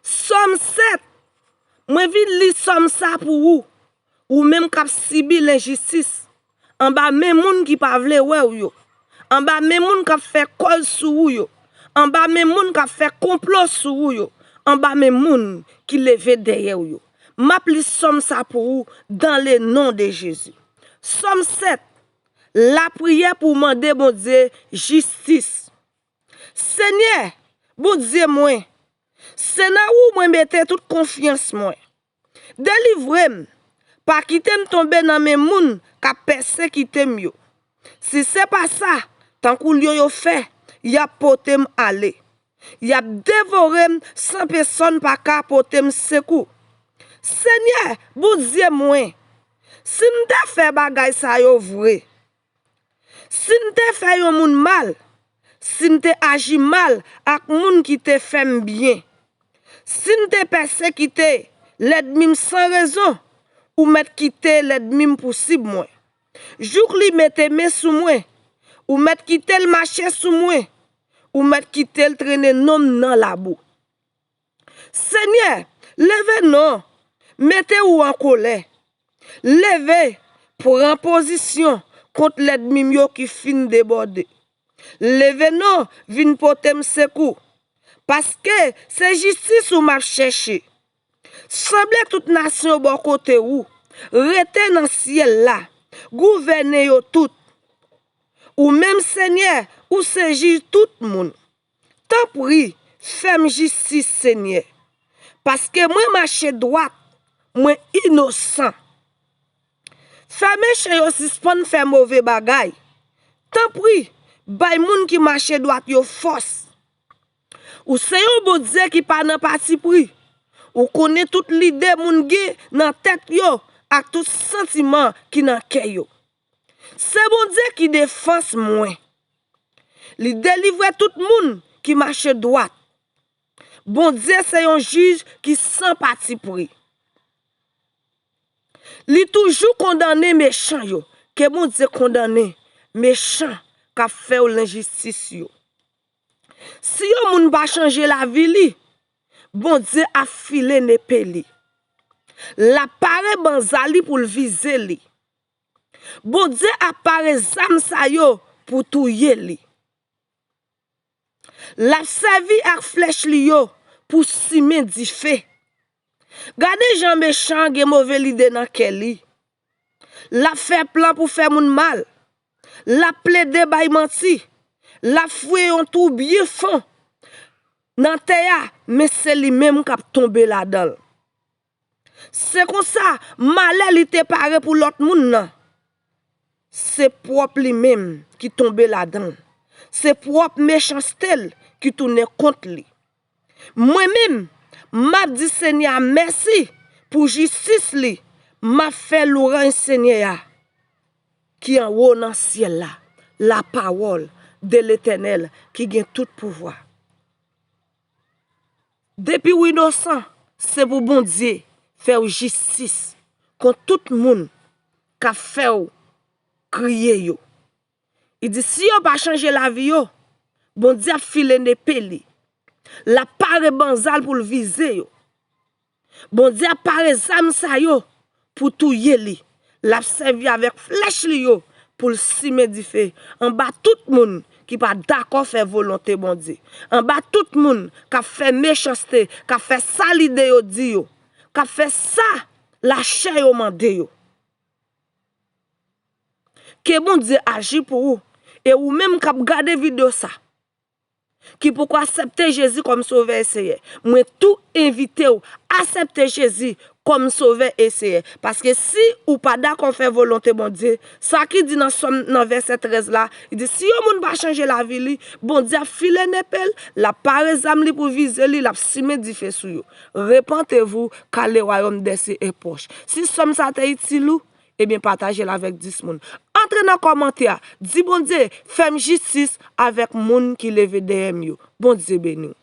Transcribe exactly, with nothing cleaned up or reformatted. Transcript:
Sòm sèt. Mwen vin li sòm sa pou ou, ou menm k ap sibi lenjistis, anba men moun ki pa vle wè w yo, anba men moun k ap fè kòz sou ou yo, anba men moun k ap fè konplo sou ou yo, anba men moun ki leve dèyè w yo. M ap li sòm sa pou ou dans le nom de Jésus. Sòm sèt. Lapriyè pou mande Bondye jistis. Senyè, Bondye mwen, se nan ou mwen mete tout konfyans mwen. Delivre m, pa kite m tonbe nan men moun k ap pèsekite m yo. Si se pa sa, tankou lyon yo fè, y ap pote m ale. Y ap devore m san pèsòn pa ka pote m sekou. Senyè, Bondye mwen, si m te fè bagay sa yo vre, si m te fè yon moun mal, si m te aji mal ak moun ki te fè m byen, si m te pèsekite lènmi m san rezon, ou mèt kite lènmi m pousib mwen. Jouk li mete men sou mwen, ou mèt kite l mache sou mwen, ou mèt kite l trennen non m nan labou. Senyè, leve non, mete ou an kolè. Leve, pran pozisyon kont lènmi m yo ki fin debòde. Leve non, vin pote m sekou. Paske se jistis ou m ap chèche. Sanble tout nasyon bò kote ou. Rete nan syèl la. Gouvène yo tout. Ou menm, Senyè, ou se jij tout moun. Tanpri, fè m jistis, Senyè. Paske mwen mache dwat, mwen inosan. Fè mechan yo sispann fè move bagay. Tanpri, bay moun ki mache dwat yo fòs. Ou se yon Bondye ki pa nan patipri. Ou konnen tout lide moun gen nan tèt yo ak tout santiman ki nan kè yo. Se Bondye ki defans mwen. Li delivre tout moun ki mache dwat. Bondye se yon jij ki san patipri. Li toujou kondane mechan yo. Ke Bondye kondane mechan k ap fè w lenjistis yo. Si yon moun pa chanje lavi li, Bondye ap file nepe li. L ap pare banza li pou l vize li. Bondye ap pare zam sa yo pou touye li. L ap sèvi ak flèch li yo pou simen dife. Gade jan mechan an gen move lide nan kè li. L ap fè plan pou fè moun mal. L ap plede bay manti. L ap fouye yon twou byen fon nan tè a, men se li menm k ap tonbe ladan l. Se konsa, malè li te pare pou lòt moun nan, se pwòp li menm ki tonbe ladan l. Se pwòp mechanste l ki tounen kont li. Mwen menm, m ap di Senyè a mèsi pou jistis li, m ap fè lwanj Senyè a ki anwo nan syèl la, la parole de l'Éternel ki gen tout pouvwa. Depi w inosan, se pou Bondye fè w jistis kont tout moun k ap fè w kriye yo. Li di, si yo pa chanje lavi yo, Bondye ap file nepe li. L ap pare banza l pou l vize yo. Bondye ap pare zam sa yo pou touye li. L ap sèvi avèk flèch li yo pou l simen dife anba tout moun ki pa dakò fè volonte Bondye, anba tout moun k ap fè mechanste, k ap fè sa lide yo di yo, k ap fè sa lachè yo mande yo. Ke Bondye aji pou ou. E ou menm k ap gade videyo sa, ki poko aksepte Jezi kòm Sovè e Seyè, mwen tou envite w aksepte Jezi kòm Sovè e Seyè. Paske si ou pa dakò fè volonte Bondye, sa ki di nan Sòm, nan vèsè trèz la, li di, si yon moun pa chanje lavi li, Bondye ap file nepe l, l ap pare zam li pou vize li, l ap simen dife sou yo. Repentez-vous, car le royaume des cieux est proche. Si Sòm sa te itil ou, ebyen, pataje l avèk dis moun. Antre nan kòmantè a, di Bondye, fè m jistis avèk moun ki leve dèyè m yo. Bondye beni w.